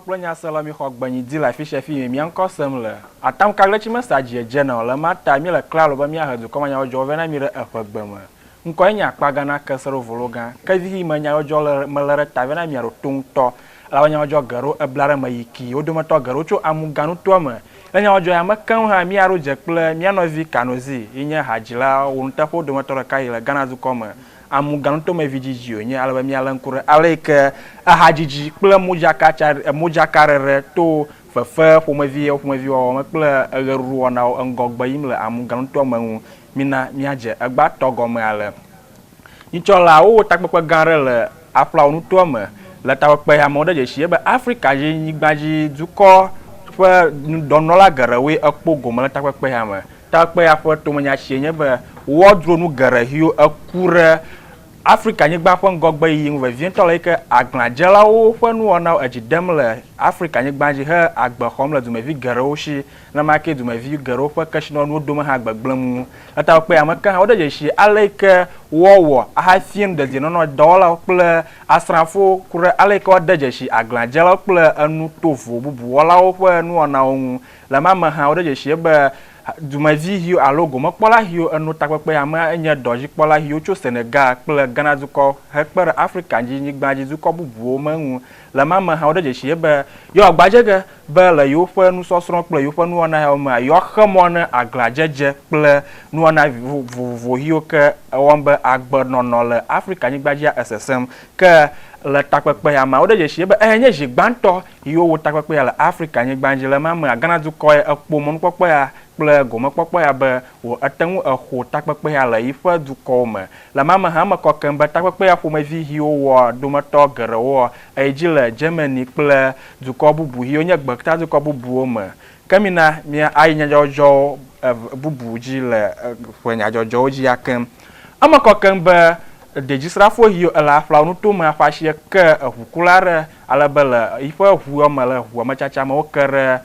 kple nyaselawo mixɔ gbe nyi di le afi sia fi yi mia ŋkɔ sem le. Atamkaɣleti mesa dzi edze na o le ema ta míele klalo be míahe dukɔmenyadzɔdzɔwo vɛ na mi ɖe eƒe gbe me. Ŋkɔe nye akpa gã na keseɖo volo gã. Ke vihi me nyadzɔdzɔ le mele ɖe ta vɛ na mia ɖo to ŋutɔ elabe nyadzɔdzɔ geɖewo ebla ɖe eme yi ki wo dometɔ geɖewo tso amuga nutoa me. Le nyadzɔdzɔ ya me keŋ hã míaɖo dze kple mía nɔvi Kanozi yi nye hadzila wɔnuteƒewo dometɔ ɖeka yi le Ghana dukɔ me. Amuga nutome vidzidzi wònye ale be míalé ŋku ɖe ale yi ke ehadzidzi kple modzaka tsa modzakaɖeɖe to fefe ƒomevi ƒomevi wɔwɔ me kple eɣeɖuɖu wɔnawo eŋgɔgbe yim le amuga nutoa me ŋu. Mina míadze egbãtɔ gɔme ale. Nyitsɔ la, wowɔ takpekpe gã aɖe le Aflao nutoa me. Le takpekpe ya me, woɖe dzesi be Afrika dzi nyigba dzi dukɔ ƒe dɔnɔla geɖewoe ekpɔ gome le takpekpe ya me. Takpekpe ya ƒe tomenya sie nye be woadro nu geɖe yiwo eku ɖe Afrika nyigba ƒe ŋgɔgbe yiyi ŋu vevietɔ le yi ke aglãdzelawo ƒe nuwɔnawo edzi dem le Afrika nyigba dzi he agbe xɔm le dumevi geɖewo si. Nenema ke dumevi geɖewo ƒe kesinɔnuwo dome hã gbegblẽm ŋu. Le takpekpe ya me ke hã woɖe dzesi ale yi ke woawɔ ahafia nu dedienɔnɔ dɔwɔlawo kple asrafowo ku ɖe ale yi ke woade dzesi aglãdzelawo kple enu tovo bubu wɔlawo ƒe nuwɔnawo ŋu. Le ema me hã woɖe dzesi be dumevi yiwo alo gomekpɔla yiwo eno takpekpe ya me enye dɔdzikpɔla yiwo tso Senegal kple Ghana dukɔ hekpe ɖe Afrika dzi nyigba dzi dukɔ bubuwo me ŋu. Le ema me hã woɖe dzesi be yewoa gbadze ge be le yewoƒe nusɔsrɔ̃ kple yewoƒe nuwɔna yawo mea, yewoaxe mɔ na aglãdzedze kple nuwɔna vovovo yiwo ke ewɔm be agbenɔnɔ le Afrika nyigba dzia esesẽm. Ke le takpekpe ya mea, woɖe dzesi be eyae nye zi gbãtɔ yi wowɔ takpekpe ya le Afrika nyigba dzi. Le ema mea, Ghana dukɔe ekpɔ mɔnukpɔkpɔ ya kple gomekpɔkpɔ ya be wò ete ŋu exo takpekpe ya le yiƒe dukɔwo me. Le ema me hã, eme kɔ keŋ be takpekpe ya ƒomevi yiwo wɔ dometɔ geɖewoa, eyi dzi le Germany kple dukɔ bubu yiwo nye gbetadukɔ bubuwo me. Ke mina mía ayi nyadzɔdzɔwo bubu dzi le ƒe nyadzɔdzɔwo dzi ya keŋ. Eme kɔ keŋ be dedzisrafo yiwo ele aƒlawo nutomea ƒe asie ke eʋukula aɖe ale be le yiƒe ʋua me le ʋua me tsatsa me woke ɖe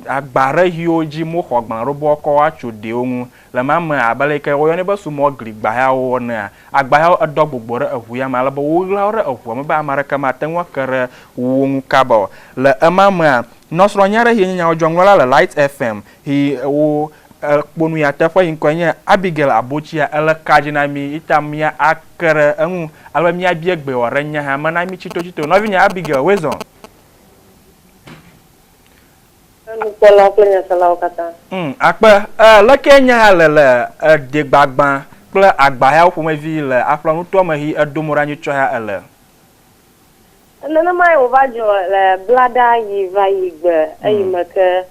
agba ɖe yiwo dzi moxɔ agbalẽ ɖo be woakɔ atso ɖewo ŋu. Le ema me abe ale yi ke woyɔnɛ be sumɔ gli gbayawo enea, agbayawo eɖɔ gbogbo ɖe eʋu ya me ale be woɣla wo ɖe eʋua me be ame aɖeke mate ŋu ake ɖe wo ŋu kaba o. Le ema mea, nɔsrɔ̃nye aɖe yi nye nyadzɔdzɔŋlɔla le Light FM yi wo ekpo nu ya teƒe yi ŋkɔe nye Abigail Abotsia ele ka dzi na mí yi ta mía ake ɖe eŋu ale be míabia gbe wòaɖe nya hã me na mí tsitotsito. Nɔvinye Abigail, woe zɔ. Nukpɔlawo kple nyaselawo katã. Akpe. E, lekee nya ya le le eɖegbagbã kple agba yawo ƒomevi le aƒla nutoa me ʋi edo mo ɖe anyi tsɔ ya ele? Nenemae wòva dzɔ le blaɖa yi va yi gbe eyime ke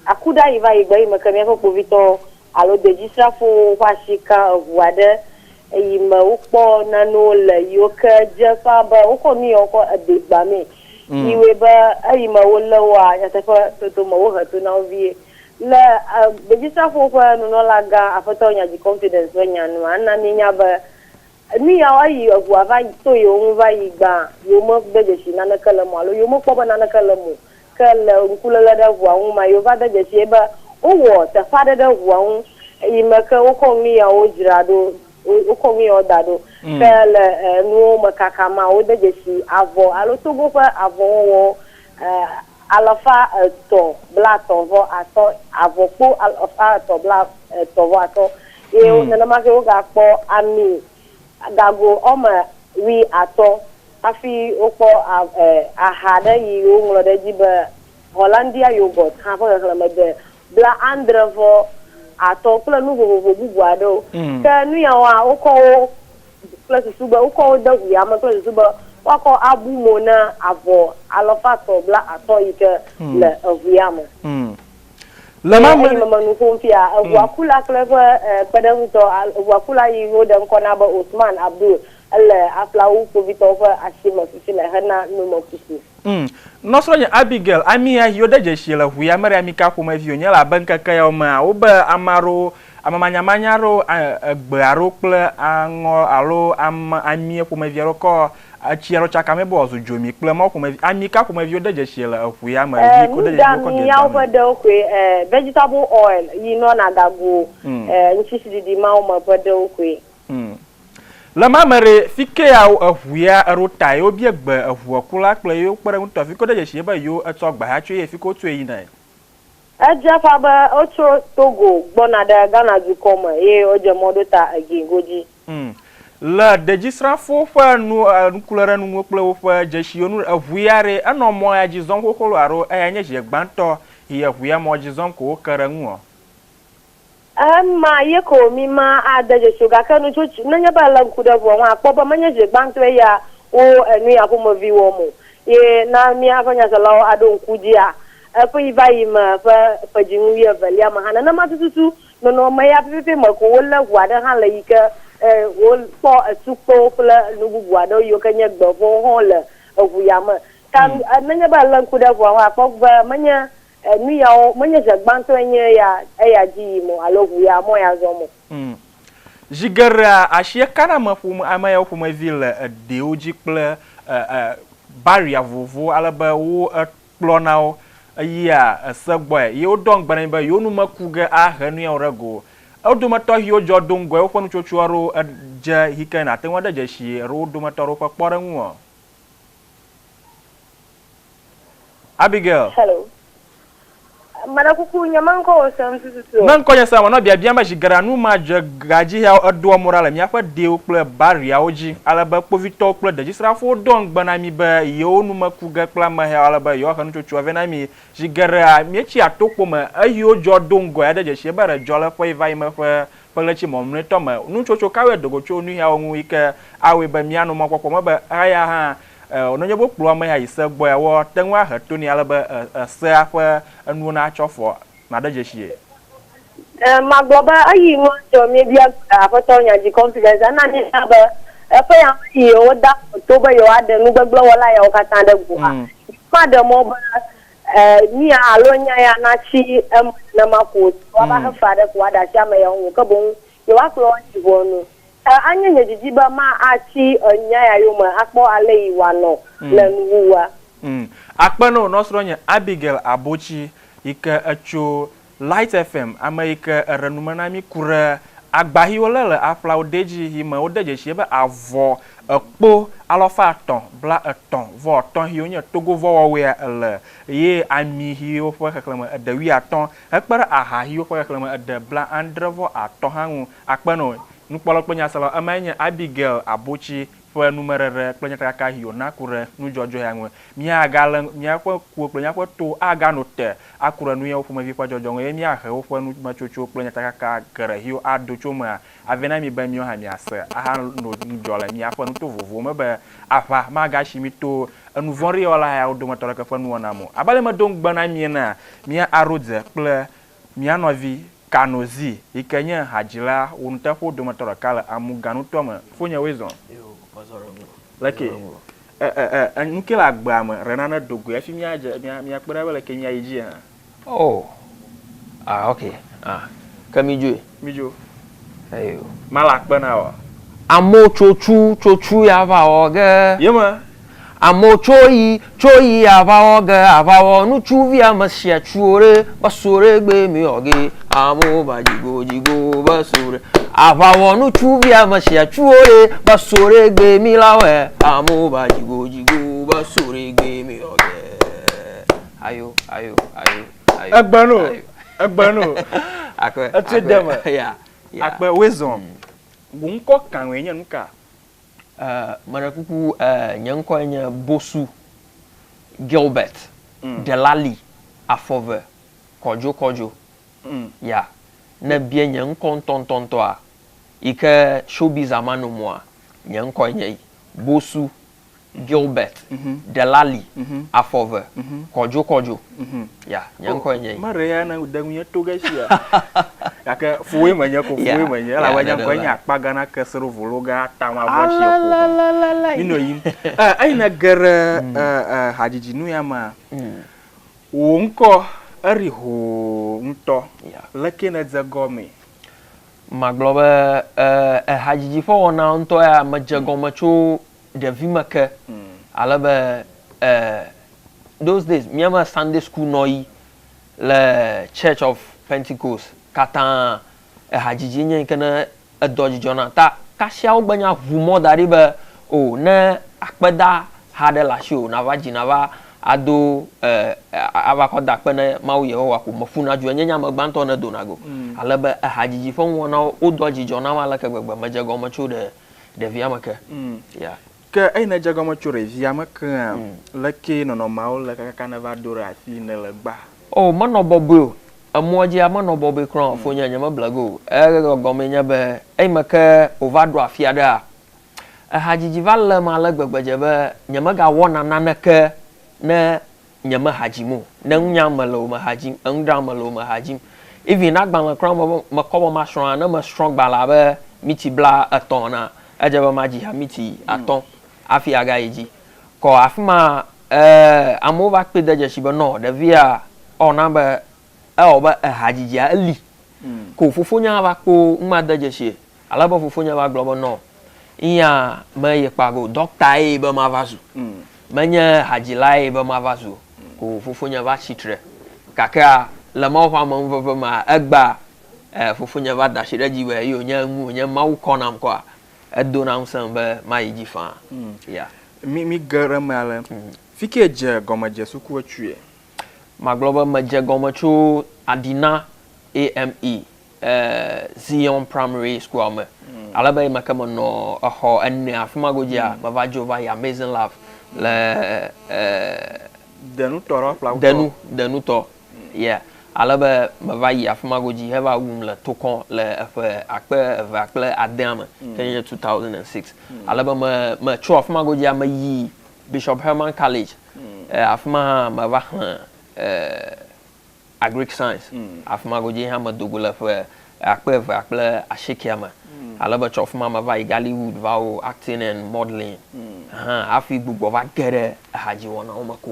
akuɖa yi va yi gbe eyime ke míaƒe kpovitɔwo alo dedzisrafowo ƒe asi ka eŋu aɖe eyime wokpɔ nanewo le yiwo ke dze ƒã be wokɔ nu yawo kɔ ede gbamee. Yi wɔe be eyime wolé woa, nyateƒe toto me wohe to na wo vie. Le dedzisrafowo ƒe nunɔlagã Aƒetɔ Nyadzi Confidence ƒe nya nua, ena míenya be nu yawo eyi eŋua va to yewo ŋu va yi gbã, yewomede dzesi naneke le eme o alo yewomekpɔ be naneke le eme o. Ke le ŋkuléle ɖe ʋua ŋu ma, yewova de dzesi be wowɔ teƒe aɖe ɖe ʋua ŋu yi me ke wokɔ nu yawo dzra ɖo, wokɔ nu yawo da ɖo. Ke le nuwo me kaka ma, wode dzesi avɔ alo Togo ƒe avɔwɔwɔ 335, avɔkpo 335 ye nenema ke wogakpɔ ami gago wɔme 50 hafi wokpɔ aha ɖe yi woŋlɔ ɖe edzi be Hollandia Yogurt hã ƒe xexlẽme de 75 kple nu vovovo bubu aɖewo. Ke nu yawoa, wokɔ wo kple susu be wokɔ wo de ʋu ya me kple susu be woakɔ abu mo na avɔ 350 yi ke le eʋu ya me. Le ma me. Eye me nu ƒom fia, eʋua kula kple eƒe kpeɖeŋutɔ, eʋua kula yi woɖe ŋkɔ na be Osman Abdul ele Aflawu kpovitɔwo ƒe asi me fifi le hena numekuku. Nɔsrɔ̃nye Abigail, ami ya yi wode dzesi le ʋu ya me ɖe ami ka ƒomevi wònye le abe ŋkeke yawo mea, wobe ame aɖewo, ame manyamanya aɖewo, egbe aɖewo kple aŋɔ alo ame amie ƒomevi aɖewo kɔ etsi aɖewo tsaka me be wòazu dzomi kple mawo ƒomevi. Ami ka ƒomevi wode dzesi le eʋu ya me yi wode dzesi wokɔ Nuɖami yawo ƒe ɖewo koe, vegetable oil yi nɔna gago ŋutisiɖiɖi mawo me ƒe ɖewo koe. Le ma me ɖe, fike ya eʋu ya eɖo ta ye wobia gbe eʋua kula kple yewo kpeɖeŋutɔ fike wode dzesi ye be yewo etsɔ gba ya tsoe ye fike wotsoe yinae. Edze ƒã be wotso Togo gbɔna ɖe Ghana dukɔ me eye wodze mɔ ɖo ta Eguin godzi. Le dedzisrafowo ƒe nu ŋkuléɖenuŋuwo kple woƒe dzesiwo nu eʋu ya ɖe, enɔ mɔ ya dzi zɔm xoxo loo alo eyae nye zi gbãtɔ yi eʋu ya mɔ dzi zɔm ko woke ɖe eŋu ɔ? Ema ye ko míma ade dzesi o, gake nutsotso, nenye be èlé ŋku ɖe ʋua ŋu, àkpɔ be menye zi gbãtɔe ya wo enu ya ƒomevi wɔm o. Ye na míaƒe nyaselawo aɖo ŋku dzia, eƒe yi va yi me ƒe ƒedzinu wuievelia me hã, nenema tututu nɔnɔme ya pɛpɛpɛ me ko wolé ʋu aɖe hã le yi ke wokpɔ etukpewo kple nu bubu aɖewo yiwo ke nye gbe vɔ̃wo hã le eʋu ya me. Ta nenye be èlé ŋku ɖe ʋua ŋu, àkpɔ be menye Nu yawo menye zi gbãtɔe nye eya eya dzi yim o alo ʋu ya mɔ ya zɔm o. Zi geɖea, asie kana ame ƒome ame yawo ƒomevi le edewo dzi kple barrier vovovowo ale be wo ekplɔna wo eyia ese gbɔe ye wodoa ŋugbe na mi be yewo nu meku ge ahe nu yawo ɖe go o. Wo dometɔ yiwo dzɔ do ŋgɔe woƒe nutsotso aɖewo edze yi ke nàte ŋu aɖe dzesi ɖe wo dometɔ aɖewo ƒe kpɔɖeŋu ɔ? Abigail. Hello. Meɖe kuku, nye meŋkɔ wò sem tututu o. Ne ŋkɔ nye sem, menɔ biabiam be zi geɖea nu madze ga dzi heawo edoa mo ɖa le míaƒe dewo kple bariawo dzi ale be kpovitɔwo kple dedzisrafowo doa ŋugbe na mí be yewo nu meku ge kple ameheawo ale be yewoahe nutsotsoa vɛ na mí. Zi geɖea, míetsia tokpo me eyiwo dzɔ do ŋgɔe aɖe dzesi be ɖe dzɔ le ƒe yi va yi me ƒe ƒe ɣleti mɔmlɔetɔ me. Nutsotso kawoe do go tso nuhiawo ŋu yi ke awɔe be míanɔ mɔkpɔkpɔ me be eya hã Nenye be wokplɔ ame ya yi se gbɔe, woate ŋu ahe to nɛ ale be esea ƒe enuwo natsɔ afɔ naɖe dzesie. Magblɔ be eyi nua dzɔ míebia gbe Aƒetɔ Nyadzi Confidence, ena míenya be eƒe ya me yi woda afɔ to be yewoaɖe nugbegblẽwɔla yawo katã ɖe goa, yewomaɖe mɔ be nuya alo nya ya natsi eme nenema ko o, woava xe fe aɖe ko woaɖe asi ame yawo ŋu o, ke boŋ yewoakplɔ wo ayi ʋɔnu. Anye nye didi be ma atsi nya ya yome akpɔ ale yi wòanɔ le nuwuwua. Akpe na wò nɔsrɔ̃nye Abigail Abotsi yi ke etso Light FM, ame yi ke eɖe nu me na mí ku ɖe agba yi wolé le aƒlawo de dzi yi me wode dzesi be avɔ ekpo alafa etɔ̃ bla etɔ̃ vɔ etɔ̃ yiwo nye Togo vɔwɔwɔea ele ye ami yiwo ƒe xexlẽme eɖe wuiatɔ̃ hekpe ɖe aha yiwo ƒe xexlẽme eɖe bla adre vɔ atɔ̃ hã ŋu. Akpe na wò Nukpɔlawo kple nyaselawo, emae nye Abigail Abotsi ƒe numeɖeɖe kple nyatakaka yi wòna ku ɖe nudzɔdzɔ ya ŋu. Míagalé míaƒe ŋkuwo kple míaƒe towo aganɔ te aku ɖe nuyawo ƒomevi ƒe dzɔdzɔ ŋu eye míahe woƒe numetsotso kple nyatakaka geɖe yiwo ado tso emea avɛ na mi be míawo hã míase ahanɔ ŋudzɔ le míaƒe nuto vovovowo me be aʋa magasi mí to enu vɔ̃ɖi wɔla yawo dometɔ ɖeke ƒe nuwɔna me o. Abe ale medo ŋugbe na mi enea, mía aɖo dze kple mía nɔvi Kanozi yi ke nye hadzila wɔnuteƒewo dometɔ ɖeka le Amuga nutoa me. Fonye woe zɔ. Leke e e e nu ke le agbea me ɖe nane do goe hafi míadze mía míakpɔe ɖa be leke míayi dzi hã. Oh ah ok ah ke mídzoe. Mídzo. Eyo. Mala akpe na wò. Amewo tso tsu tso tsu ya va wɔ ge. Ye me. Amewo tso yi tso yi ava wɔ ge ava wɔ ŋutsuvi ame sia tsuwo ɖe be so ɖe gbe mi wɔ ge. Amewo va dzigo dzigo be so ɖe. Ava wɔ ŋutsuvi ame sia tsuwo ɖe be so ɖe gbe mi la wɔe. Amewo va dzigo dzigo be so ɖe gbe mi wɔ ge. Ayo ayo ayo ayo. Egbe no egbe no. Akpe Etsoe de eme. Ya ya. Akpe woe zɔ. Wò ŋkɔ kaŋue nye nuka? Meɖe kuku, nye ŋkɔe nye Bosu Gilbert Delali Afɔve Kɔdzo Kɔdzo. Ya, ne bia nye ŋkɔ ŋutɔŋutɔŋutɔa, yi ke showbiz ama nomoa, nye ŋkɔe nye yi, Bosu Gilbert, Delali, Afɔve, Kɔdzo Kɔdzo. Ya, nye ŋkɔe nye yi. Meɖe ya ne de ŋunye to ge sia. Gake fowoe menye ko, fowoe menye. Elabe nye ŋkɔe nye akpa gã na keseɖo vologa tamavɔ tsi ƒo hã. Minɔ yim. Eyi ne ge ɖe hadzidzi nu ya mea, wò ŋkɔ eɖi hoo ŋutɔ. Leke nèdze gɔmee? Magblɔ be ehadzidzi ƒe wɔna ŋutɔ ya medze gɔme tso ɖevime ke. Ale be those days míame Sunday school nɔɣi le Church of Pentecost katã ehadzidzi nye yi ke ne edɔ dzidzɔ na ta. Kasia wogbe nya ʋu mɔ da ɖi be, O, ne akpedaha ɖe le asiwò nàva dzi nàva ado e, ava kɔ da akpe ne Mawu Yehowa ko, meƒuna dzo, enye nye ame gbãtɔ nedona go. Ale be ehadzidzi ƒe nuwɔnawo wodoa dzidzɔ nam aleke gbegbe medze gɔme tso ɖe ɖevia me ke. Ya. Ke eyi nèdze gɔme tso ɖevia me kea, leke nɔnɔmeawo le kakaka nèva do ɖe afi nèle gbea? O, menɔ bɔbɔe o. Emɔa dzia, menɔ bɔbɔe kura o, fonye, nyemeble ge o. Egɔmee nye be, eyime ke wòva ɖo afi aɖea, ehadzidzi va lém ale gbegbe dze be nyemegawɔna naneke ne nyemeha dzim o. Ne nu nyam mele o, meha dzim, enu ɖam mele o, meha dzim. Even agbalẽ kura me mekɔ be masrɔ̃a, ne mesrɔ̃ gbalẽ abe miti 30 enea, edze be madzi ha miti 5 hafi agayi dzi. Kɔ afi ma ee amewo va kpɔe de dzesi be nɔ ɖevia ewɔ nam be ewɔ be ehadzidzia eli. Ko fofonye hã va kpɔ numa de dzesie. Ale be fofonye va gblɔ be nɔ nya me ye kpa go dɔktae be mava zu. Menye hadzilae be mava zu o. Ko fofonye va tsitre. Gakea le Mawu ƒe amenuveve mea egbea fofonye va da asi ɖe edzi be eyi wònye enu wònye Mawu kɔ nam kɔa edona ŋusẽm be mayi dzi faa. Ya. Mi mi ge ɖe eme ale. Fi kae dze gɔmedze sukua tsoe? Magblɔ be medze gɔme tso Adina AME Zion Primary School me. Ale be eyime ke menɔ exɔ ene afi ma godzia, meva dzo va yi Amazing Love le Denutɔ ɖe ƒla Denu, Denutɔ. Yeah. Ale be meva yi afi ma godzi heva wum le tokɔ le eƒe 2006 me, ke nye 2006. Ale be me metso afi ma godzia meyi Bishop Herman College. Afi ma hã meva xlẽ Agric Science. Afi ma godzi hã medo go le ƒe 2008 me. Ale be tso afi ma meva yi Gallywood va wɔ acting and modeling hã hafi gbugbɔ va ge ɖe ehadziwɔnawo me ko.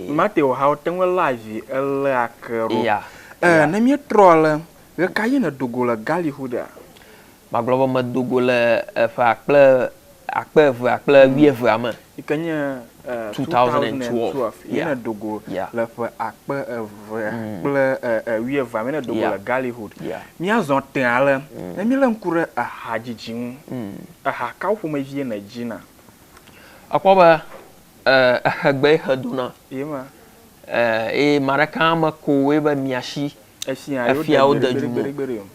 Mate wò hawo te ŋu lé avi elé ake ɖo. Ya. Ne míetrɔ ale, ɣekaɣi nèdo go le Gallywood-a? Magblɔ be medo go le eƒe akple 2020 me. Yi ke nye 2012 ye nèdo go le ƒe 2020 me nèdo go le Gallywood. Míazɔ tẽ ale, ne míelé ŋku ɖe ehadzidzi ŋu, eha kawo ƒomevie nèdzina? Èkpɔ be exegbee xe dona. Ye ma. Eye ame ɖeka hã meko woe be mia si efia wo de du me o.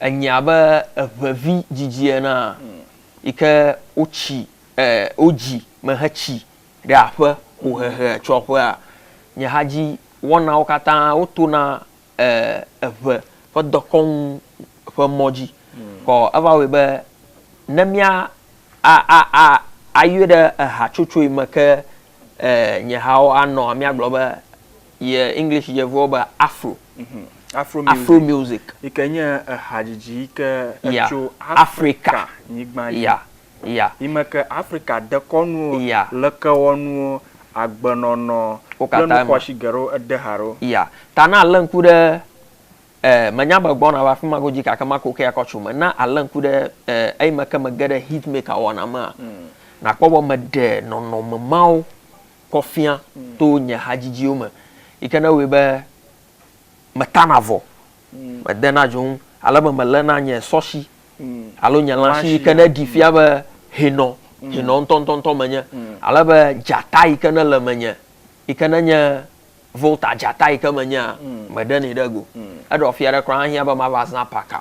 Enye abe eʋevi dzidzi enea, yi ke wotsi wodzi mehetsi ɖe aƒe ko hehe tso aƒea. Nye hã dzi wɔnawo katã wotona eʋe ƒe dɔkɔnu ƒe mɔ dzi. Kɔ eva wɔe be ne mía a a a ayɔe ɖe ehatsotso yi me ke nye hawo anɔ míagblɔ be ye English yevuwo be Afro. Afro music. Afro music. Yi ke nye ehadzidzi yi ke etso Afrika nyigba dzi. Ya, ya. Yi me ke Afrika dekɔnuwo, Ya. lekewɔnuwo, agbenɔnɔ Wo kple katã nu eme. xɔasi geɖewo ede ha ɖo. Ya. Ta na alé ŋku ɖe e menya be gbɔna va afi ma godzi gake mako ke akɔ tso me. Na alé ŋku ɖe e eyi me ke mege ɖe hitmaker wɔna mea, nakpɔ be meɖe nɔnɔme mawo kɔ fia to nye hadzidziwo me yi ke ne wɔe be metana vɔ, medena dzo ŋu ale be meléna nye sɔsi alo nye lãsi yi ke ne ɖi fia be hɛnɔ, hɛnɔ ŋutɔŋutɔŋutɔ menye ale be dzata yi ke ne le menye yi ke ne nye Volta dzata yi ke menyea, meɖenɛ ɖe go. Eɖɔ fia ɖe kura hiã be mava zã paka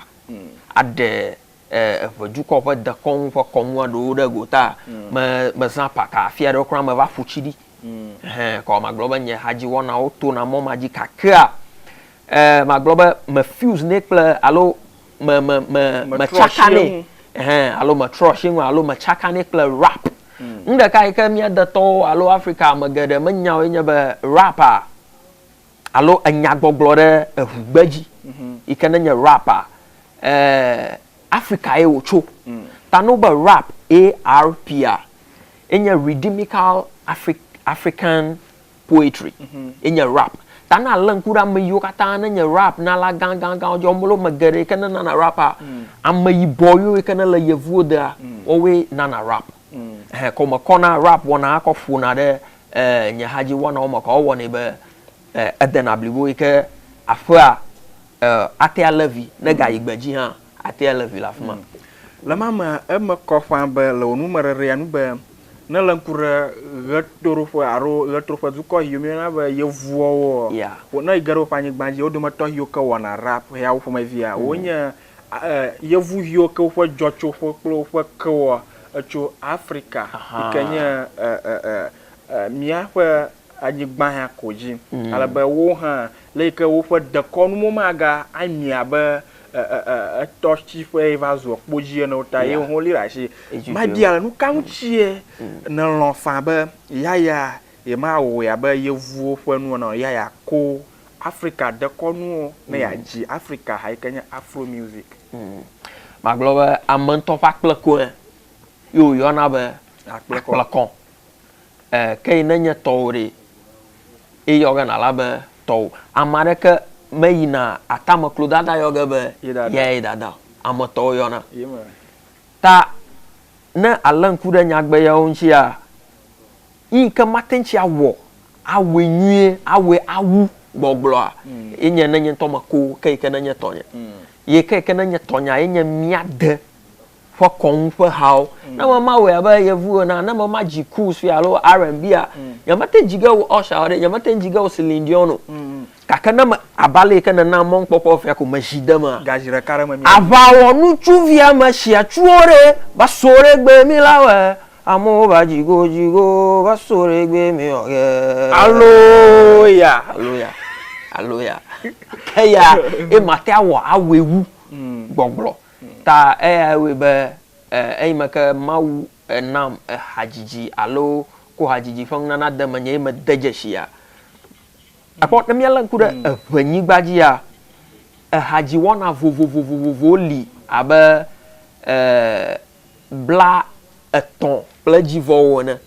aɖe eʋedukɔ ƒe dekɔnu ƒe kɔnua ɖewo ɖe go ta me mezã paka afia ɖewo kura meva ƒu tsi ɖi. Hɛn kɔ magblɔ be nye hadziwɔnawo tona mɔ ma dzi gakea magblɔ be me fuse nɛ kple alo me me me metsaka nɛ hɛn alo metrɔ asi ŋu alo metsaka nɛ kple rap. Nu ɖeka yi ke mía detɔwo alo Afrika ame geɖe menya o ye nye be rap-a alo enyagbɔgblɔ ɖe eŋugbe dzi yi ke nenye rap-a Afrika ye wòtso. Ta ne wobe rap, A-R-P-a, enye Rhythmical Afri African Poetry ye nye rap. Ta ne àlé ŋku ɖe ame yiwo katã nenye rap nala gãgãgãwo dzi, woame ame geɖe yi ke nenana rap-a, ameyibɔ yiwo yi ke nele yevuwo dea, woawoe nana rap. Ɛhɛ, kɔ mekɔna rap wɔna kɔ ƒona ɖe nye hadziwɔnawo me kɔ ewɔnɛ be edena blibo yi ke aƒea ate alé vi ne gayi gbe dzi hã ate alé vi le afi ma. Le ma mea, eme kɔ ƒã be le wò numeɖeɖea nu be ne le ŋku ɖe ɣetoɖoƒe alo ɣetoɖoƒe dukɔ yiwo míeyɔna be yevuawoa, Yeah. wo ne ege ɖe woƒe anyigba dzi, wo dometɔ yiwo ke wɔna rap yawo ƒomevia, wonye yevu yiwo ke woƒe dzɔtsoƒe kple woƒe kewoa etso Afrika yi ke nye míaƒe anyigba hã ko dzi. Ale be wo hã le yi ke woƒe dekɔnu maga ami abe etɔ tsi ƒe va zu ekpo dzi ene o ta ye wo li ɖe asi. Mabia le nu ka ŋutie nèlɔ̃ faa be yaya yemawɔe abe yevuwo ƒe nuwɔna o, ya yeako Afrika dekɔnuwo ne yeadzi Afrika ha yi ke nye Afro music. Magblɔ be ame ŋutɔ ƒe akplẽkɔe ye woyɔna be akplẽkɔ. Ke yi ne nye tɔwò ɖe, eyɔ ge nàla be tɔwò. Ame aɖeke meyina atameklo dada yɔ ge be yae dada o. Ame tɔwo yɔna. Ta ne àlé ŋku ɖe nyagbe yawo ŋutia, yi ke mate ŋuti awɔ, awɔe nyuie, awɔe awu gbɔgblɔa, ye nye ne nye ŋutɔ meko ke yi ke nenye tɔnye. Ye ke yi ke nenye tɔnyea, ye nye mía de ƒe kɔnu ƒe hawo. Ne me ma wɔe abe yevu ene, ne me ma dzi cool sue alo R&B-a, nyemete ŋu dzi ge wo Usher ɖe, nyemete ŋu dzi ge wo Celine Dion o. Gake ne me, abe ale yi ke nèna mɔnukpɔkpɔ fia ko mezi de emea, Gazi ɖeka ɖe eme mía. aʋawɔnutsuvia me sia tsuwo ɖe va so ɖe gbe mi la wɔ amewo va dzigo dzigo va so ɖe gbe mi wɔ ge. Aloya. Aloya. Aloya. Eya ye mate awɔ awɔe wu gbɔgblɔ. Ta eyae wɔe be eyi me ke Mawu enam ehadzidzi alo ko hadzidzi ƒe nunana de menye ye mede dzesia. Akpɔ ne míalé ŋku ɖe eʋenyigba dzia, ehadziwɔna vovovovovowo li abe 30 kple edzivɔwo ene.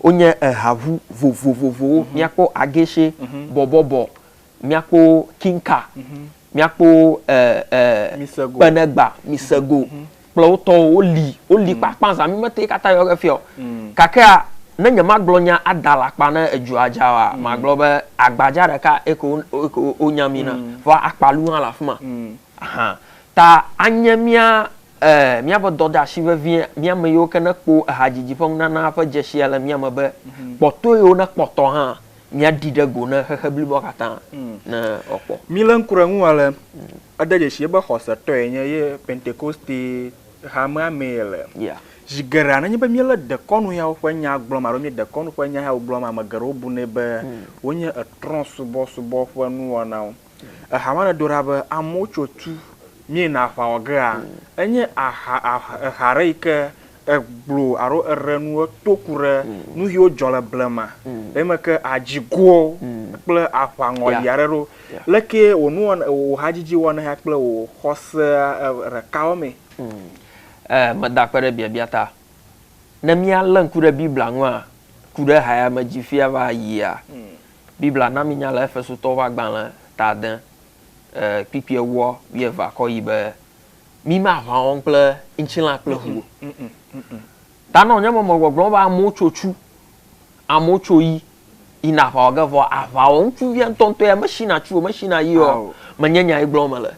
Wonye ehaʋu vovovovowo. Míakpɔ Ageshe, Bɔbɔbɔ, míakpɔ Kinka, míakpɔ Kpenegba, Misego kple wo tɔwo woli, woli kpakpã zã. Mi mete katã yɔ ge fia o. Gakea ne nyemagblɔ nya ada le akpa ne edzua dza oa, magblɔ be agbadza ɖeka eko eko wonya mi na. Vɔa akpalu hã le afi ma. Aha. Ta anye mía míaƒe dɔdeasi vevie, mía ame yiwo ke ne kpɔ ehadzidzi ƒe nunana ƒe dzesia le mía me be kpɔtɔe yiwo ne kpɔtɔ hã míaɖi ɖe go ne xexe bliboa katã ne woakpɔ. Mílé ŋku ɖe eŋu ale, ede dzesi ebe xɔsetɔe nye ye Pentekoste hamea mee le. Zi geɖea nenye be míele dekɔnu yawo ƒe nya gblɔm alo míele dekɔnu ƒe nya yawo gblɔm, ame geɖewo bunɛ be wonye etrɔ̃subɔsubɔ ƒe nuwɔnawo. Eha ma ɖe do ɖa be amewo tso tu míeyina aʋa wɔ gea, enye aha, eha ɖe yi ke egblɔ alo eɖe nu eto ku ɖe nu yiwo dzɔ le blema eme ke adzigowo kple aʋaŋɔli aɖe ɖo. Leke wò nuwɔna, wò hadzidzi wɔna ya kple wò xɔsea ɖeka wɔmee? Meda akpe ɖe biabia ta. Ne míalé ŋku ɖe Biblia ŋua, ku ɖe ha ya me dzi fia va yia, Biblia na mínya le Efesotɔwo ƒe agbalẽ ta ade, kpukpui ewoa, wuievea kɔ yi be, Mi me aʋa wɔm kple ŋutilã kple ʋu o. Ta nɔ nye me megbɔgblɔm be amewo tso tsu, amewo tso yi yina aʋa wɔ ge vɔ aʋawɔŋutsuvia ŋutɔŋutɔ ya mesina tsu o, mesina yi o. Menye nya yi gblɔm mele.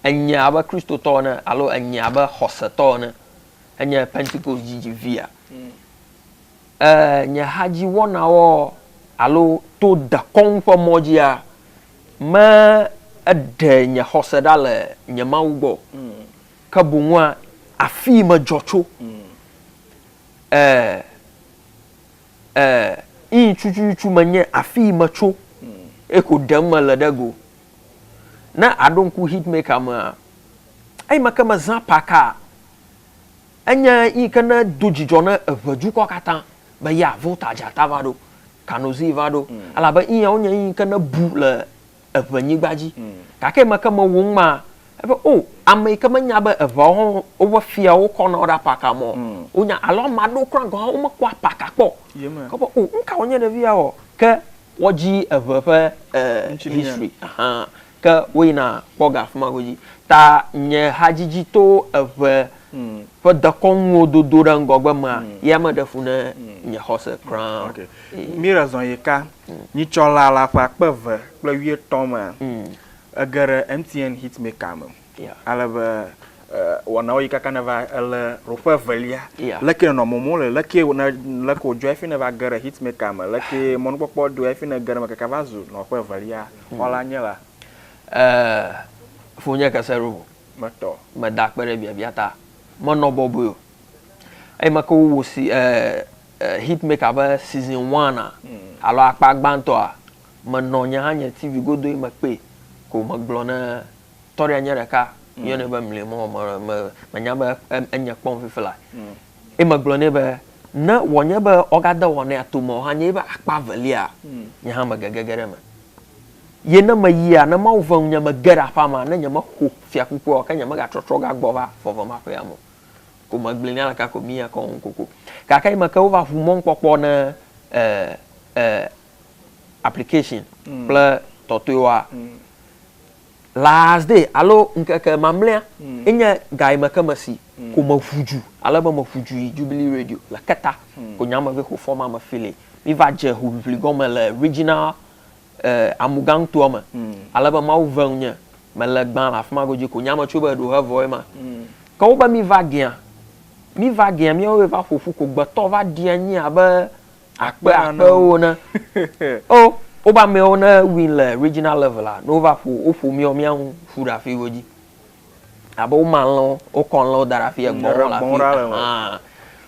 Enye abe Kristotɔ ene alo enye abe xɔsetɔ ene. Enye Pentekost dzidzivia. Nye hadziwɔnawo alo to dekɔnu ƒe mɔ dzia, me eɖe nye xɔse ɖa le nye Mawu gbɔ o. Ke boŋua, afii medzɔ tso. E, e, yi tututu menye afii metso. Eye ko ɖem mele ɖe go. Ne àɖo ŋku Hitmaker mea, eyi me ke mezã paka, enye yi ke ne do dzidzɔ ne eʋe dukɔ katã be ya Volta dzata va ɖo, Kanozi va ɖo. Elabe eya wonye yi ke ne bu le eʋe nyigba dzi. Gake eme ke mewɔ ŋma, ebe o, ame yi ke menya be eʋeawo hã woƒe fiawo kɔna wo ɖe apaka me o. Wonya alo ame aɖewo kura gɔ̃ hã womekpɔ apaka kpɔ o. Ke be o, nu ka wònye ɖevi ya wɔ? Ke woadzi eʋe ƒe history. Ahan. Ke woyina kpɔ ga afi ma godzi. Ta nye hadzidzi to eʋe ƒe dekɔnuwo dodo ɖe ŋgɔgbe mea, ya meɖe fu ne nye xɔse kura o. Míɖe zɔ yi ka? Nyitsɔ laa le ƒe 2003 mea, ege ɖe MTN Hitmaker me. Ale be Wɔnawo yi kaka neva ele ɖoƒe evelia. Leke nɔnɔ mɔmɔ le, leke ne leke wòdzɔ hafi neva ge ɖe hitmaker me, leke mɔnukpɔkpɔ do hafi nege ɖe eme kaka va zu nɔƒe evelia xɔla nye la. Ɛɛ, fonye kese ɖo. Metɔ. Meda akpe ɖe biabia ta. Menɔ bɔbɔe o. Eyi me ke wowɔ si ɛɛ hitmaker ƒe season one a alo akpa gbãtɔa, menɔ nye hã nye TV godo yi mekpɔe ko megblɔ ne tɔɖia nye ɖeka yɔnɛ be mli mɔ me me menya be enye kpɔm fifi la. Eye megblɔ nɛ be ne wònye be wogade wɔnɛ atome o hã nye ebe akpa evelia nye hã megege ge ɖe eme. Ye ne meyia ne Mawu ve ŋunye mege ɖe aƒea mea ne nyemexo fiakukua o ke nyemegatrɔtrɔ gagbɔ va vɔvɔmaƒea me o. Ko megblɔe nɛ aleke ko miya kɔ ŋu koko. Gake eyime ke wova ʋu mɔnukpɔkpɔ ne e e application kple tɔtɔewoa, last day alo ŋkeke mamlɛa enye ga yime ke mesi ko meʋu du ale be meʋu du yi Jubilee Radio le Keta ko nye ame vɛ xo fɔma me fili. Mi va dze hoʋiʋli gɔme le regional eh, Amugaŋtoa me ale be Mawu ve ŋunye mele gbã le afima godzi ko nye ame tso be ɖo he vɔ ema. Ke wobe mi va gea, mi va gea míawoe va ƒoƒu ko gbetɔ va ɖi anyi abe akpe akpewo ene. O, wobe amewo ne win le regional level a, ne wova ƒo, woƒo míawo mía ŋu ƒu ɖe afi godzi. Abe woma lãwo, wokɔ lãwo da ɖe afi egbɔ̃wo le afi. Ahan.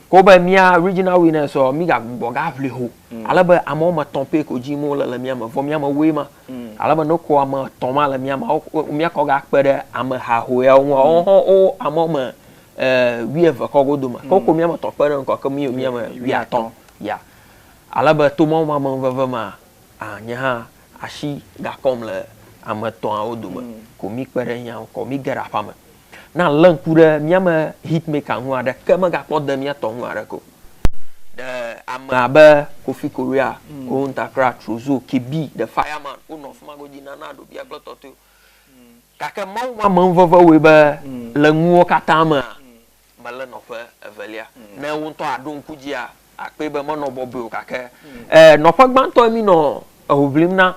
Ke wobe mía regional winners ɔ, mí gagbugbɔ gaʋli ho. Ale be ame woame etɔ̃ pɛ ko dzim wole le mía me, vɔ mía me woe ma. Ale be ne wokɔ ame etɔ̃ ma le mía me, míakɔ gakpe ɖe ame hahoeawo ŋua, woawo hã wo ame woame wuieve kɔ go dome. Ke wokɔ mía me etɔ̃ kpe ɖe ŋkɔ, ke mí mía me wuiatɔ̃ ya. Ale be to Mawu ƒe amenuveve mea, ah, nye hã asi gakɔm le ame etɔ̃awo dome ko mí kpe ɖe eya ŋu kɔ mí ge ɖe aƒea me. Ne àlé ŋku ɖe mía me hitmaker ŋua, ɖeke megakpɔ de mía tɔ ŋu haɖeke o. Ɖe ame abe Kofi Korea, Kohun Takra, Trozo, KB, The Fireman wonɔ afi ma godzi, Nana Adobia kple tɔtɔewo. Gake Mawu ƒe amenuveve wɔe be le nuwo katã mea, melé nɔƒe evelia. Ne wò ŋutɔ àɖo ŋku dzia, àkpɔe be menɔ bɔbɔe o gake nɔƒe gbãtɔe mínɔ eho ʋlim na.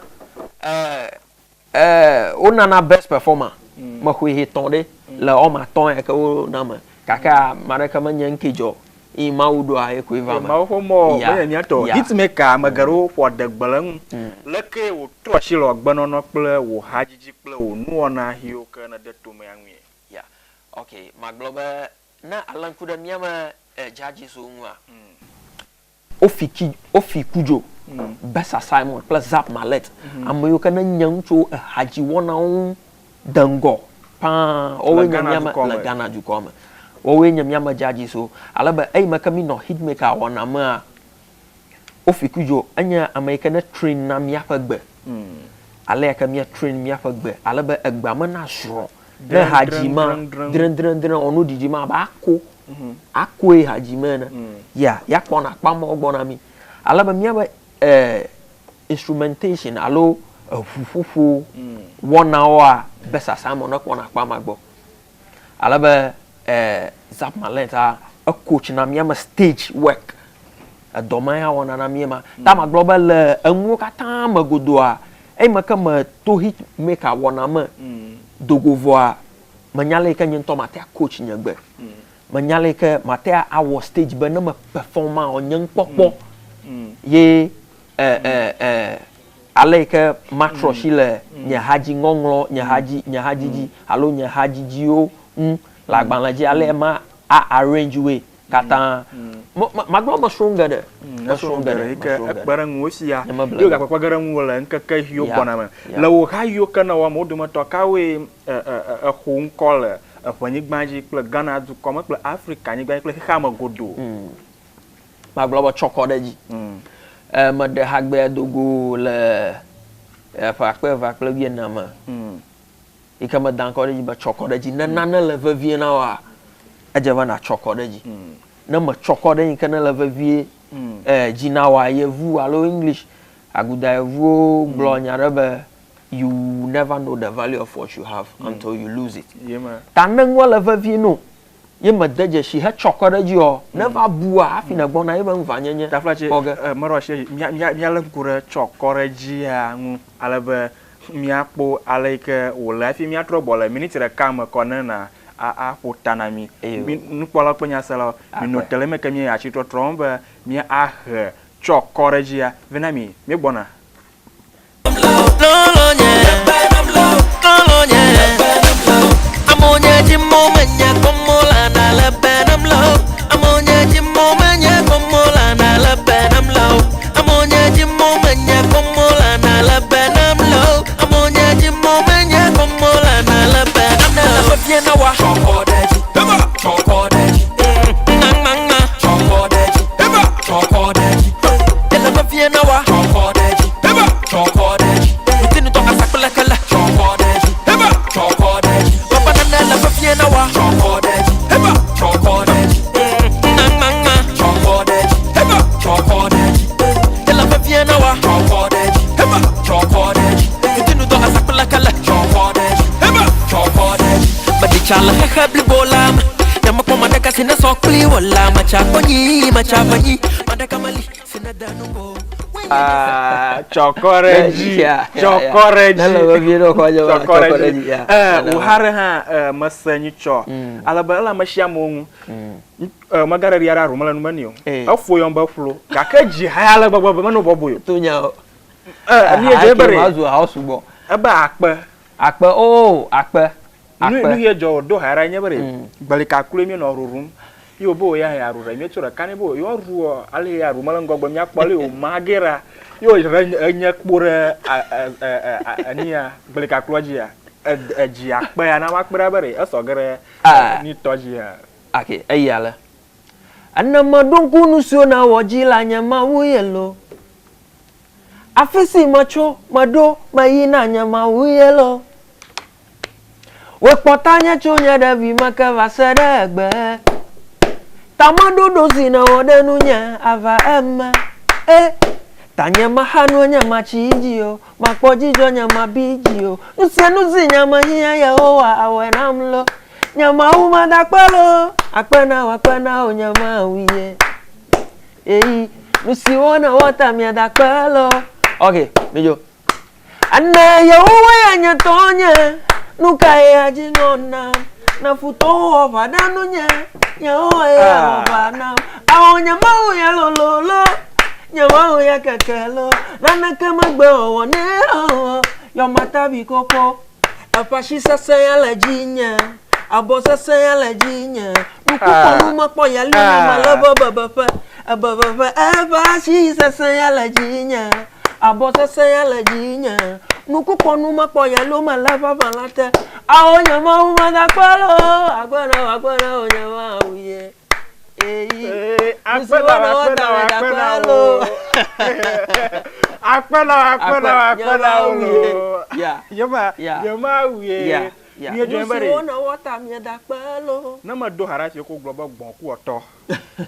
Wonana best performer. Mexɔe ʋetɔ̃ ɖe le wɔme atɔ̃ ya ke wona me gake ame aɖeke menye ŋke dzɔ o. Yi Mawu ɖoa ye koe va eme. Mawu ƒe mɔ menye mía tɔ o. Hitmaker ame geɖewo ƒo adegbe le eŋu. Leke wòtrɔ asi le wò agbenɔnɔ kple wò hadzidzi kple wò nuwɔna yiwo ke nède tomea ŋue? Ya, ok, magblɔ be ne àlé ŋku ɖe mía me judges wo ŋua, wofi ki, wofi Kudzo, Bessa Simon kple Zap Mallet, ame yiwo ke ne nye nu tso ehadziwɔnawo ŋu de ŋgɔ paa, woawoe nye mía me le Ghana dukɔa me. Woawoe nye mía me judges wo. Ale be eyime ke mí nɔ Hitmaker wɔna mea, Wofi Kudzo enye ame yi ke ne train na míaƒe gbe. Alea ke mía train míaƒe gbe ale be egbea me na zrɔ̃ ne hadzi ma drendrendre ɔ nu ɖiɖi ma abe ako akoe hadzi me ene. Ya ya kpɔna akpa mawo gbɔ na mí. Ale be míaƒe eh, instrumentation alo eʋuƒoƒo wɔnawoa be sasa me ne kpɔna akpa ma gbɔ. Ale be eh, Zap Mallet a ecoach na míame stage work. Edɔ ma ya wɔna na mí ema. Ta magblɔ be le enuwo katã me godoa, eyi me ke me to hit maker wɔna me dogo vɔa, menya le yi ke nye ŋutɔ matea coach nye gbe. Menya le yi ke matea awɔ stage be ne me perform a, nye nukpɔkpɔ ye eh, eh, eh, ale yi ke matrɔ asi le nye hadziŋɔŋlɔ, nye hadzi, nye hadzidzi alo nye hadzidziwo ŋu le agbalẽ dzi, ale ma a arrange woe katã. Magblɔ mesrɔ̃ nu geɖe. Mesrɔ̃ nu geɖe yi ke ekpe ɖe ŋuwò sia. Ye wògakpekpe ge ɖe ŋuwò le ŋkeke yiwo gbɔna me. Le wò ha yiwo ke nèwɔ me, wo dometɔ kawoe exo ŋkɔ le eʋenyigba dzi kple Ghana dukɔ me kple Afrika nyigba dzi kple xexea me godoo? Magblɔ be tsɔ kɔ ɖe edzi. Meɖe hagbea do go le ƒe akpe evea kple wuiene me. Yi ke meda ŋkɔ ɖe edzi be tsɔ kɔ ɖe edzi. Ne nane le vevie na wòa, edze be nàtsɔ kɔ ɖe edzi. Ne mètsɔ kɔ ɖe yi ke nele vevie dzi na wòa, yevu alo English aguda yevuwo gblɔ nya ɖe be you never know the value of what you have until you lose it. Ta ne nua le vevie no, ye mede dzesi hetsɔ kɔ ɖe edzi ɔ, ne va bua hafi nègbɔna ye be ŋuvanyenye Taflatse, kpɔ ge. Meɖo asi edzi, mía, mía, míalé ŋku ɖe tsɔ kɔ ɖe edzia ŋu ale be míakpɔ ale yi ke wòle hafi míatrɔ gbɔ le miniti ɖeka me kɔ ne na aƒo ta na mi. Mi nukpɔlawo kple nyaselawo, minɔ te le eme ke míeyi atsitrɔtrɔ me be míahe tsɔ kɔ ɖe edzia vɛ na mi. Míegbɔna. Tsa le xexe blibo la me, nyemekpɔ ame ɖeka si nesɔ kpli wò la, metsa kpɔ nyi, metsa ve nyi, ame ɖeka meli si nede nu o. Tsɔkɔ ɖe dzi, tsɔkɔ ɖe dzi, tsɔkɔ ɖe dzi. Wò ha ɖe hã mese nyi tsɔ, ale be ele ame sia amewo ŋu. Megaɖe ɖi aɖe aɖu mele nu me nɛ o. Efo yɔm be ƒlo, gake dzi ha ya ale gbegbe be menɔ bɔbɔe o. Tonya o. Mi dze be ɖe. Ebe akpe. Akpe o akpe. Nu nu ye dzɔ wòɖo ha ɖa nye be ɖe gbalika kloe míenɔ ɖuɖum. Ye wòbe wò ya ya ɖu ɖe míetso ɖeka nɛ be wò yewoa ɖuɔ ale ya ɖu mele ŋgɔgbe míakpɔ ale wòma ge ɖa. Ye wòɖe enye kpo ɖe enia gbalika kloa dzia edzi akpe ya na makpe ɖa be ɖe esɔ ge ɖe nitɔ dzia. Ok, eyi ale. Ene meɖo ŋku nu siwo nèwɔ dzi la nye Mawu ye lo. Afi si metso, meɖo, meyi na nye Mawu ye lo. Wòe kpɔ tanye tso nye ɖevime ke va se ɖe egbe. Tameɖoɖo si nèwɔ ɖe nunye ava eme. E, tanye mexa nu nye matsi dzi o, makpɔ dzidzɔ nye mabi dzi o. Nu sia nu si nye mehiã Yehowa awɔe nam lo. Nye Mawu mada akpe lo, akpe na wò, akpe na wò nye Mawu ye. Eyi, nu siwo nèwɔ ta miada akpe lo. Ok, midzo. Ene Yehowa ya nye tɔnye, nu kae adzi ŋɔ nam? Ne futɔwo wɔ aʋa ɖe nunye, Yehowa ya wɔ aʋa nam. Ao nye Mawu ya lolo lo, nye Mawu ya keke lo, naneke megbe wɔwɔ nɛ o. Yɔmatabi koko, eƒe asi sesẽ ya le dzinye, abɔ sesẽ ya le dzinye. Nukukɔnu mekpɔ yali nye mele be bebeƒe, ebebeƒe eƒe asi sesẽ ya le dzinye. Abɔ sesẽ ya le dzinye. Nukukɔnu mekpɔ yelo mele vava la te. Ao nye Mawu meda akpe lo. Akpe na wò, akpe na wò nye Mawu ye. Eyi. Akpe na wò, akpe na wò, akpe na wò. Akpe na wò, akpe na wò, akpe na wò lo. Nye Mawu ye. Míedzɔe be ɖe. Nu siwo nèwɔ ta míeda akpe lo. Ne medo ha ɖe asi ko gblɔ be gbɔ̃ ku etɔ.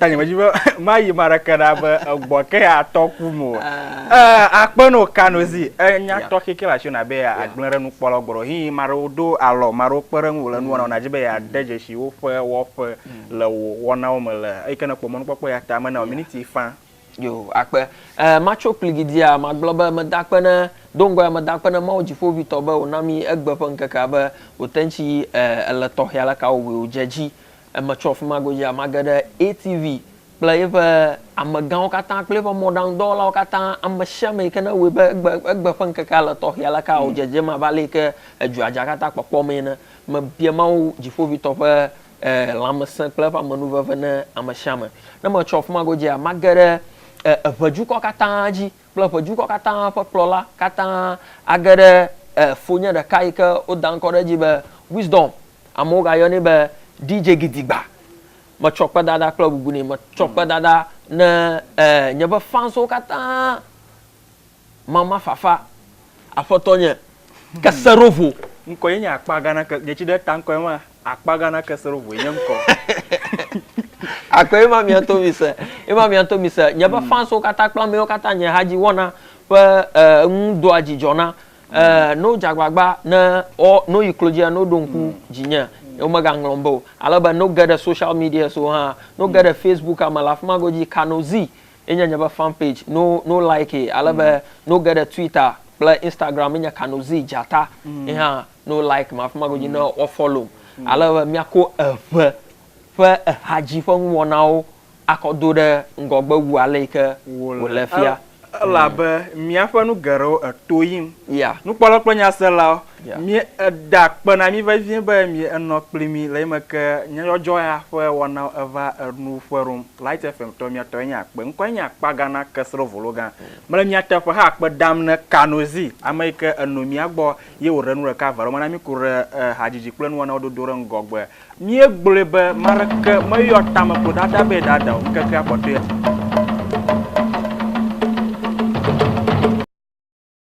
Ta nye medzi be mayi ame aɖeke ɖa be egbɔ̃ ke ya tɔ kum o. Akpe no Kanozi, enya tɔxɛ ke le asiwò nabe agblẽ ɖe nukpɔlawo gbɔ ɖo. Hi ame aɖewo do alɔ, ame aɖewo kpe ɖe ŋuwò le nuwɔnawo nàdzi be yeade dzesi woƒe wɔƒe le wò wɔnawo me le eyi ke nèkpɔ mɔnukpɔkpɔ ya ta mena wò miniti fã. Yo, akpe. E, matso kpligidia, magblɔ be meda akpe ne, do ŋgɔ ya meda akpe ne Mawu Dziƒoʋĩtɔ be wòna mí egbe ƒe ŋkekea be wòte ŋuti e, ele tɔxɛ ale ka wòwɔe wòdze edzi. E, metsɔ afi ma godzia, mage ɖe ATV kple eƒe amegãwo katã kple eƒe mɔɖaŋudɔwɔlawo katã, ame sia ame yi ke newɔe be egbe, egbe ƒe ŋkekea le tɔxɛ ale ka wòdze edzem abe ale yi ke edzoa dza katã kpɔkpɔm ene. Mebia Mawu Dziƒoʋĩtɔ ƒe e, lãmesẽ kple eƒe amenuveve ne amesiame. Ne metsɔ afi ma godzia, mage ɖe e, eʋedukɔ katã dzi kple eʋedukɔ katã ƒe kplɔla katã age ɖe e, fonye ɖeka yi ke woda ŋkɔ ɖe edzi be Wisdom. Amewo gayɔnɛ be DJ Gidigba. Metsɔ kpedada kple bubu nɛ. Metsɔ kpedada ne e, nye ƒe fanswo katã. Mama Fafa, aƒetɔ nye Keserovo. Ŋkɔ ye nye Akpagana ke, nye tsi ɖe ta ŋkɔe ma, Akpagana Keserovo ye nye ŋkɔ. Akpe ye ma mia to mi se, ye ma mia to mi se. Nye be fanswo katã kple amewo katã nye hadzi wɔna ƒe enu doa dzidzɔ na. Ne wodze agbagba ne wo, ne woyi klo dzia, ne woɖo ŋku dzinye, womegaŋlɔm be o. Ale be ne woge ɖe social medias wo hã, ne woge ɖe Facebook me le afi ma godzi, Kanozi Enye nye be fan page no no like ale be no ge ɖe Twitter kple Instagram enye Kanozi Dzata ye hã no like ma afi ma godzi ne wo follow. Ale be míako eʋe ƒe ehadzi ƒe nuwɔnawo akɔ do ɖe ŋgɔgbe wu ale yi ke wòle fia. Elabe míaƒe nu geɖewo eto yim. Ya. Nukpɔlawo kple nyaselawo, Ya. mí eda akpe na mí vevie be mi enɔ kpli mí le eyime ke nyadzɔdzɔ ya ƒe wɔnawo eva enu ƒe ɖom. Light FM tɔ mía tɔe nye akpe. Ŋkɔe nye Akpagana Kesro Vologã. Mele mia teƒe hã akpe dam ne Kanozi, ame yi ke eno mía gbɔ ye wòɖe nu ɖeka eve ɖe me na mí ku ɖe hadzidzi kple nuwɔnawo dodo ɖe ŋgɔgbe. Míegblɔe be ame aɖeke meyɔ tame kplodada be dada o. Ŋkekea kpɔtɔe.